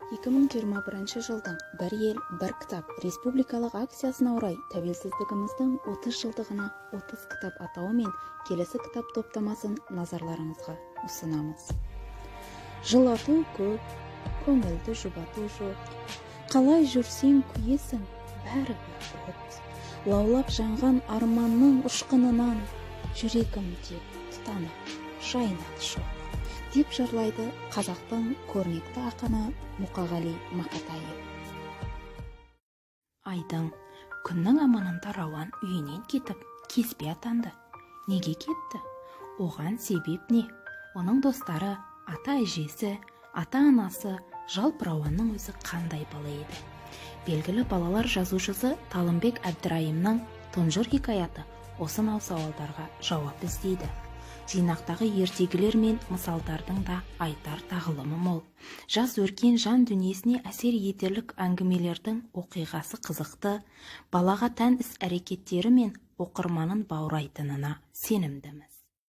2021 жылдың «Бір ел, бір кітап» республикалық акциясына орай «Тәуелсіздігіміздің 30 жылдығына 30 кітап» атауымен келесі кітап топтамасын назарларыңызға ұсынамыз. Жылату көп, көңілді жұбату жоқ. Қалай жүрсең, күйесің, бәрібір от. Лаулап жанған арманның ұшқынынан жүрегімде тұтанып жайнады шоқ, деп жырлайды қазақтың көрнекті ақыны Мұқағали Мақатаев. Айдың күннің аманында Рауан үйінен кетіп, кезбе атанды. Неге кетті? Оған себеп не? Оның достары, ата әжесі, ата анасы, жалпы Рауанның өзі қандай бала еді? Белгілі балалар жазушысы Талымбек Әбдірайымның «Тұнжыр» хикаяты осынау сауалдарға жауап іздейді. Жинақтағы ертегілер мен мысалдардың да айтар тағылымы мол. Жас өркен жан дүниесіне әсер етерлік әңгімелердің оқиғасы қызықты, балаға тән іс әрекеттері мен оқырманын баурайтынына сенімдіміз.